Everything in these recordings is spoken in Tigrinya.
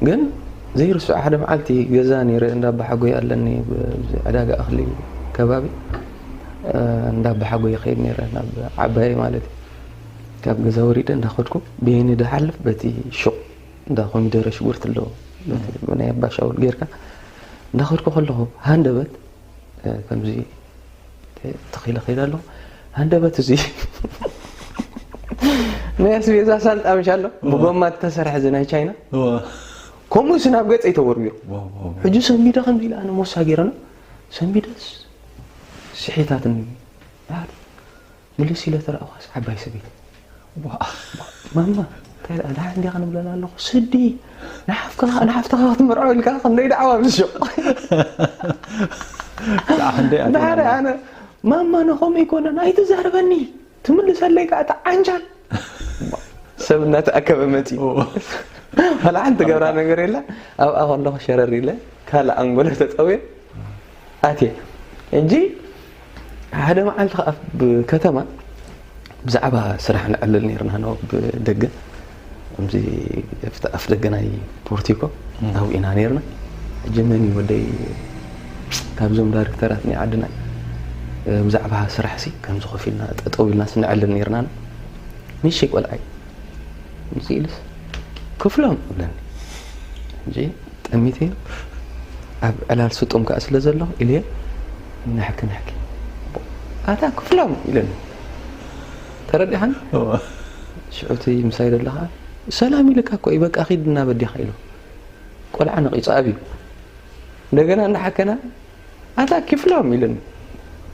ግን ዘይርስዖ ሓደ መዓልቲ ገዛ ነይረ፣ እንዳ ኣባሓጎይ ኣለኒ፣ ኣብዚ ዕዳጋ እኽሊ ከባቢ፣ እ፣ እንዳ ኣባሓጎይ ይኸይድ ነይረ፣ ናብ ዓባየ ማለት እዩ። ካብ ገዛ ወሪደ እንዳኸድኩ ብየኒ ድሓልፍ፣ በቲ ሹቕ እንዳ ኮሚደረ ሽጉርቲ ኣለዎ፣ በቲ ናይ ኣባ ሻውል ጌርካ እንዳኸድኩ ከለኹ፣ ሃንደበት፣ እ፣ ከምዚ ተኺለ ከይደ ኣለኹ። ሃንደበት እዚ ናይ ኣስቤዛ ሳንጣ ምሽ ኣሎ፣ እዋ። ብጎማ እተሰርሐ፣ እዚ ናይ ቻይና። እዋ። ከምኡ ሲ ናብ ገጸይ ተወርዊሩ። ዋው፣ ዋው፣ ዋው። ሕጂ ሰንቢደ ከምዚ ኢለ ኣነ ሞሳ ገይረና፣ ሰንቢደስ ስሒታትኒ። ምልስ ኢለ ተረኣኹስ ዓባይ ሰበይቲ። ዋ። ማማ፣ እንታይ ደኣ፣ ደሓን እንዲኻ ንብለና ኣለኹ። ስዲ፣ ንሓፍካ-፣ ንሓፍትኻ ክትምርዖ ኢልካ ክንደይ ደዕዋ ምስ ሸቕ። ደኣ ክንደይ ኣትየና ደሓር ኣለና። ኣነ፣ ማማ፣ ንኸምኡ ኣይኮነን፣ ኣይትዛረበኒ። ትምልሰለይ ከኣ እታ ዓንጃል። ሰብ እናተኣከበ መጺኡ። ኦ። ዋላ ሓንቲ ገብራ ነገር የላ። ኣብኣ ከለኹ ሸረር ኢለ፣ ካልእ ኣንጎለ ተጠውየ። ኣትየ። ሕጂ ሓደ መዓልቲ ከኣ ኣብ ከተማ ብዛዕባ ስራሕ ነዕልል ነይርና፣ ን-፣ ብደገ፣ ከምዚ ኣፍቲ ኣፍ ደገ ናይ ፖርቲኮ እም። ኣብኡ ኢና ነይርና። ሕጂ መን እዩ ወደይ ካብዞም ዳይሬክተራት ናይ ዓድና፣ እ፣ ብዛዕባ ስራሕሲ ከምዚ ኮፍ ኢልና ጠጠው ኢልናስ ነዕልል ነይርና። ንእሽተይ ቆልዓ እዩ። ምስ ኢልስ፣ "ክፍሎም" እብለኒ። ሕጂ ጠሚተ ኣብ ዕላል ስጡም ከኣ ስለ ዘለኹ ኢለ ንሕኪ ንሕኪ። "ኣታ ክፍሎም" ኢለኒ። ተረዲኻኒ? እወ። ሽዑ እቲ ምሳይ ዘሎ ከኣ፣ "ሰላም ኢልካ እኮ እዩ፣ በቃ ኪድ እናበዲኻ" ኢሉ። ቆልዓ ነቒጹ ኣብዩ። እንደገና እንዳሓከና፣ "ኣታ ኪፍሎም" ኢሉኒ።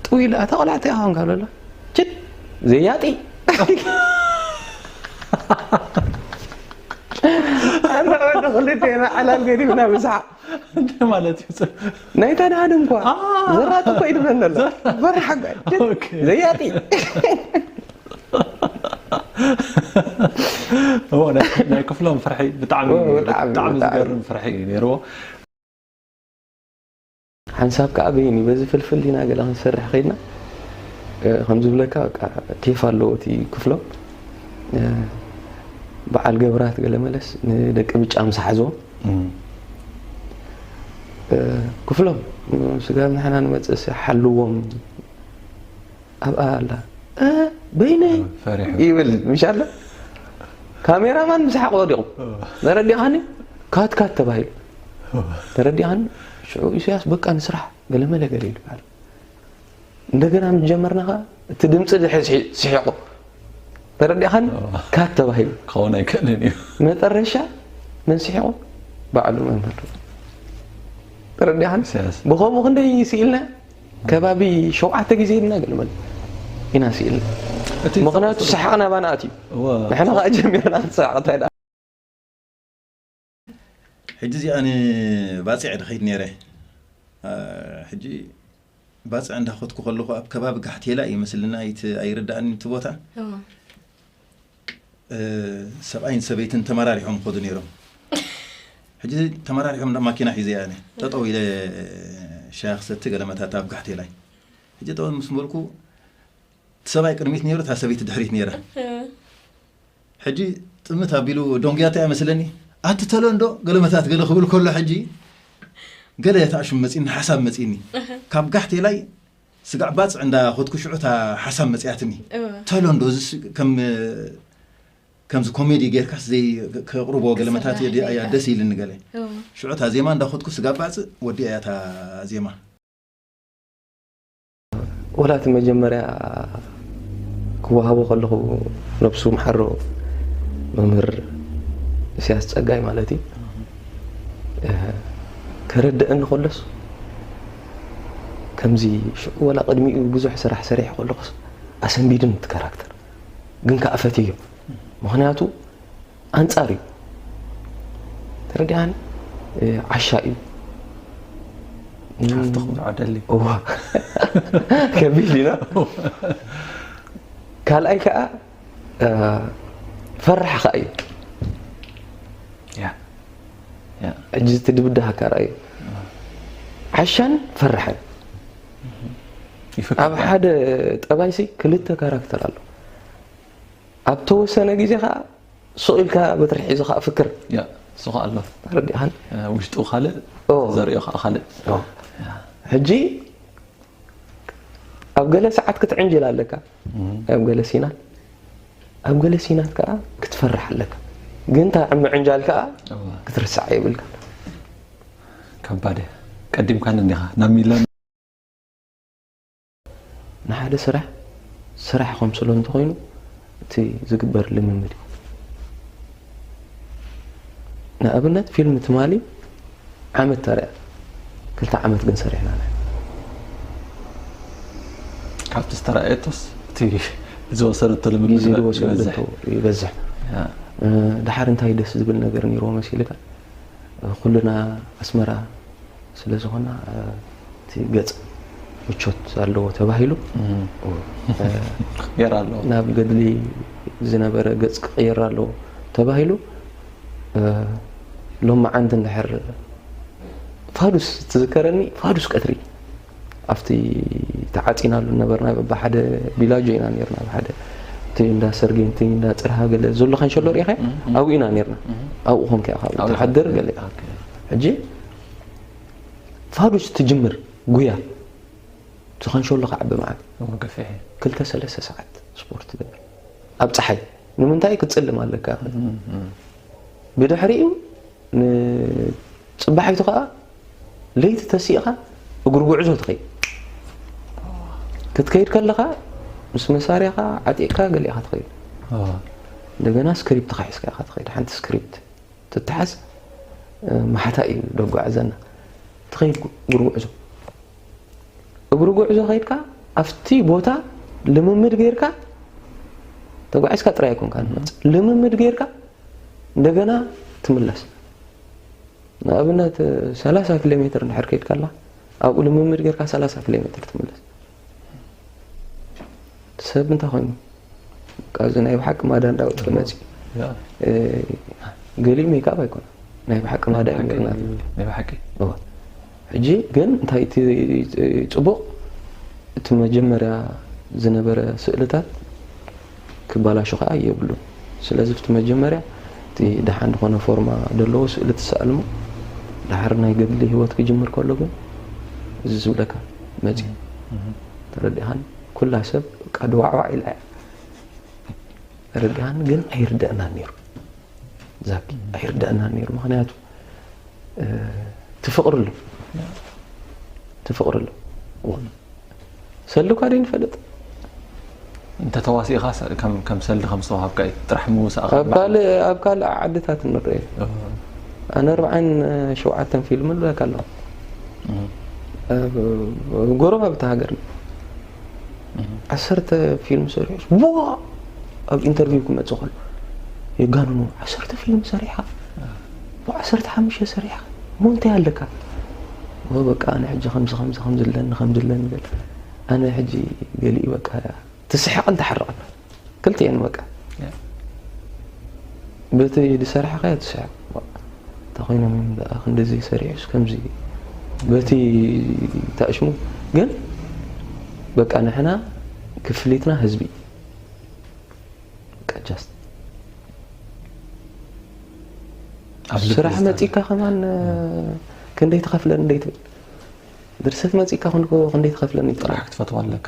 ጥው ኢሉ፣ "ኣታ ቆልዓ እንታይ ኢኻ ኮንካ?" ብለሎ። "ችድ! ዘያጢ!" ኣንታ ወዲ ክልቴና ዕላል ገዲፍና ብስሓቕ። እንታይ ማለት እዩ? ናይታ ደሃን እንኳ ኣ! ዘራጥ እኮ ይድበን ዘሎ። ዘራጥ። በርሓ ጋር። ኦኬ። ዘያጢ። እዎ፣ ናይ፣ ናይ ክፍሎም ፍርሒ ብጣዕሚ፣ ኦ፣ ብጣዕሚ፣ ብጣዕሚ ብጣዕሚ። ዝገርም ፍርሒ እዩ ነይርዎ። ሓንሳብ ከኣ በይኒ በዚ ፍልፍል ዲና ገለ ክንሰርሕ ከይድና፣ እ፣ ከም ዝብለካ በቃ ኬፍ ኣለዎ እቲ ክፍሎም። እ፣ በዓል ገብራት ገለ መለስ ንደቂ ብጫ ምስ ሓዝዎም፣ እም። እ፣ ክፍሎም፣ ስጋብ ንሕና ንመጽእሲ ሓልዎም ኣብኣ ኣላ። እ፣ በይነይ ፈሪሑ። ይብል፣ ምሽ ኣሎ? ካሜራማን ምስሓቕ ወዲቑ። እ። ተረዲኻኒ? ካት ካት ተባሂሉ። እ። ተረዲኻኒ? ሽዑ ኢሳያስ በቃ ንስራሕ ገለመለ ገለ ኢሉ በዓል። እንደገና ምስ ጀመርና ኸኣ እቲ ድምፂ ድሕሪ ስሒ-፣ ስሒቑ። ተረዲኻኒ? እ። ካት ተባሂሉ። ክኸውን ኣይክእልን እዩ። መጠረሻ መን ስሒቑ? ባዕሉ መምህር። ተረዲኻኒ? ኢሳያስ። ብኸምኡ ክንደይ ስኢልና? ከባቢ ሸውዓተ ግዜ ኢልና ገለመለ ኢና ስኢልና። እቲ ምኽንያቱ ሰሓቕ ናባና ኣትዩ። እወ። ንሕና ኸኣ ጀሚርና ክንሰሓቕ እንታይ ደኣ። ሕጂ እዚኣ ንባጽዕ ድኸይድ ነይረ። እ፣ ሕጂ ባጽዕ እንዳኸድኩ ከለኹ ኣብ ከባቢ ጋሕቴላ እዩ መስልና፣ ኣይቲ-፣ ኣይርድኣንን እቲ ቦታ። እወ። እ፣ ሰብኣይን ሰበይትን ተመራሪሖም ይኸዱ ነይሮም። ሕጂ ተመራሪሖም እንዳ ማኪና ሒዘ እየ ኣነ። ጠጠው ኢለ ሻሂ ክሰቲ ገለ መታታ ኣብ ጋሕቴላይ። ሕጂ ጠጠው ምስ በልኩ፣ እቲ ሰብኣይ ቅድሚት ነይሩ፣ እታ ሰበይቲ ድሕሪት ነይራ። እ። ሕጂ ጥምት ኣቢሉ ዶንግያታ እያ መስለኒ። "ኣቲ ተለንዶ?" ገለ መታት ገለ ክብል ከሎ፣ ሕጂ ገለ እታ ሽም መጺኒ፣ ሓሳብ መጺኒ። እህ። ካብ ጋሕቴላይ ስጋዕ ባጽዕ እንዳ ኸድኩ ሽዑ እታ ሓሳብ መጺኣትኒ። እወ። "ተለንዶ?" እዚስ ከም፣ ከምዚ ኮሜዲ ጌርካስ ዘይ-፣ ከቕርቦ ገለ መታት ከስርሓለይ እያ እያ። ደስ ኢልኒ ገለ። እወ። ሽዑ እታ ዜማ እንዳ ኸድኩ ስጋዕ ባጽዕ ወዲኣ እያ እታ ዜማ። ወላ እቲ መጀመርያ ክወሃቦ ከለኹ፣ ነብሱ ምሓሮ መምህር ኢሳያስ ጸጋይ ማለት እዩ፣ እ፣ ከረድአኒ ከሎስ፣ ከምዚ ሽዑ ወላ ቅድሚኡ ብዙሕ ስራሕ ሰሪሐ ከለኹስ፣ ኣሰንቢድኒ እቲ ካራክተር። ግን ከኣ ፈትዮ። ምኽንያቱ ኣንጻር እዩ። ተረዲኣኒ? እ፣ ዓሻ እዩ። ሓፍትኹም ዝዓደሊ። እዋ። ከቢድ ኢና። ካልኣይ ከኣ፣ እ፣ ፈራሕ ከኣ እዩ። ያ። ያ። ሕጂ እቲ ድብድሃካ ረኣዩ። ዓሻን ፈራሕን። ይፍክር ኣብ ያ። ሓደ ጠባይሲ ክልተ ካራክተር ኣሎ። ኣብ ተወሰነ ግዜ ከኣ ሱቕ ኢልካ በትሪ ሒዙ ከኣ ፍክር። ያ። ንሱ ኸኣ ኣሎ። ተረዲእኻን? እ፣ ውሽጡ ካልእ ኦ። ዘርእዮ ኸኣ ካልእ። ኦ። ሕጂ ኣብ ገለ ሰዓት ክትዕንጅል ኣለካ፣ ኣብ ገለ ሲናት፣ ኣብ ገለ ሲናት ከኣ ክትፈርሕ ኣለካ። ግን እታ ምዕንጃል ከኣ እዋ። ክትርስዓ የብልካ። ከባድ እያ። ቀዲምካን እንዲኻ ናብ ሚላን ንሓደ ስራሕ ስራሕ ከም ስለ እንተኾይኑ እቲ ዝግበር ልምምድ እዩ። ንኣብነት ፊልም ትማሊ ዓመት ተረያ፣ ክልተ ዓመት ግን ሰሪሕና ኢና። ካብቲ ዝተረኣየቶስ እቲ ዝወሰደቶ ልምምድ ግዜ ዝወሰደቶ ይበዝሕ። ይበዝሕ። ያ። እ፣ ድሓር እንታይ ደስ ዝብል ነገር ነይርዎ መሲልካ? ኩልና ኣስመራ ስለ ዝኾና፣ እ፣ እቲ ገጽ ምቾት ኣለዎ ተባሂሉ፣ እም። እ፣ ክቕየር ኣለዎ። ናብ ገድሊ ዝነበረ ገጽ ክቕየር ኣለዎ ተባሂሉ፣ እ፣ ሎመዓንቲ እንድሕር ፋዱስ ትዝከረኒ፣ ፋዱስ ቀትሪ ኣብቲ ተዓጺናሉ ነበርና፣ ብሓደ ቢላጆ ኢና ነርና፣ ብሓደ እቲ እንዳ ሰርጌን፣ እቲ እንዳ ጽርሃ ገለ ዘሎ ካንሸሎ ርኢኻ? እም፣ እም። ኣብኡ ኢና ነርና። እም። ኣብኡ ኮንካ ኢኻ ኣብኡ ኣብኡ ትሓድር ኢኻ። ገለ። ኦኬ። ሕጂ ፋዱስ ትጅምር ጉያ፣ እቲ ካንሸሎ ክዓቢ መዓት እሞ ገፊሕ እዩ። ክልተ ሰለስተ ሰዓት ስፖርት ትገብር ኣብ ጸሓይ። ንምንታይ ክትጽልም ኣለካ? እም፣ እም። ብድሕሪኡ ንጽባሒቱ ከኣ ለይቲ ተሲእኻ እግሪ ጉዕዞ ትኸይድ። ክትከይድ ከለኻ ምስ መሳርያኻ ዓጢቕካ ገሊእኻ ትኸይድ። እዋ። እንደገና ስክሪፕትኻ ሒዝካ ኢኻ ትኸይድ። ሓንቲ ስክሪፕት ትተሓዝ፣ እ፣ ማሕታ እዩ ደጓዕዘና። ትኸይድ ጉ-፣ እግሪ ጉዕዞ። እግሪ ጉዕዞ ከይድካ ኣብቲ ቦታ ልምምድ ጌርካ ተጓዒዝካ ጥራይ ኣይኮንካ ንመጽእ። ልምምድ ጌርካ እንደገና ትምለስ። ንኣብነት ሰላሳ ኪሎ ሜትር እንድሕር ከይድካ ኣላ፣ ኣብኡ ልምምድ ጌርካ ሰላሳ ኪሎ ሜትር ትምለስ። ሰብ እንታይ ኮይኑ? ካብዚ ናይ ብሓቂ ማዳ እንዳወፀ መፂ። ያ። እ፣ ገሊኡ ሜካፕ ኣይኮነ። ናይ ብሓቂ ማዳ እዩ ናይ ብሓቂ። ጌርና። ናይ ብሓቂ። እወ። ሕጂ ግን እንታይ እቲ ጽቡቕ፣ እቲ መጀመርያ ዝነበረ ስእልታት ክባላሾ ከኣ የብሉን። ስለዚ እቲ መጀመርያ እቲ ደሓን ዝኾነ ፎርማ ዘለዎ ስእሊ ትሰኣልሞ፣ ደሓር ናይ ገድሊ ህይወት ክጅምር ከሎ ግን እዚ ዝብለካ መጺኡ። እም። ተረዲኻን? ኩላ ሰብ በቃ ድዋዕዋዕ ኢላ እያ። ተረዲኻን? ግን ኣይርደአናን ነይሩ። ዛኪ፣ ኣይርደአናን ነይሩ። ምኽንያቱ፣ እ፣ ትፍቕርሉ። ትፍቕርሉ። እዋ። ሰልኳ ደይ ንፈልጥ? እንተ ተዋሲእኻ ሰ-፣ ከም፣ ከም ሰልዲ ከም ዝተዋሃብካ እዩ። ጥራሕ ምውሳእኻ ኣብ ካልእ፣ ኣብ ካልእ ዓድታት ንርእዮ። እዋ። ኣነ ኣርብዓን ሸውዓተን ፊልም ንብለካ ኣለኹ። እም። ኣብ፣ ኣብ ጎረባብቲ ሃገርና። እም። ዓሰርተ ፊልም ሰሪሑ፣ ዋ! ኣብ ኢንተርቪው ክመጽእ ከሎ፣ የጋንኑ፣ "ዓሰርተ ፊልም ሰሪሕኻ? ዋ፣ ዓሰርተ ሓሙሽተ ሰሪሕኻ? እሞ እንታይ ኣለካ?" "ኦ፣ በቃ፣ ኣነ ሕጂ ከምዚ፣ ከምዚ፣ ከምዚ ኣለኒ፣ ከምዚ ኣለኒ" ገለ። ኣነ ሕጂ ገሊኡ፣ በቃ፣ ትስሕቕን ትሓርቕን። ክልቲኤን፣ በቃ። ያ። በቲ ዝሰራሕኻዮ ትስሕቕ። እንታይ ኮይኖም እዮም ደኣ ክንድዚ ሰሪሑስ ከምዚ? በቲ ተኣሽሙ። ግን በቃ ንሕና ክፍሊትና ህዝቢ። በቃ just ኣብ ልቢ ስራሕ ዝጠነ። መጺካ ከማን፣ እ፣ ክንደይ ትኸፍለኒ እንደ ትብል። ድርሰት መጺካ ክንኮ ክንደይ ትኸፍለኒ ትብል። ጥራሕ ክትፈትዋ ኣለካ።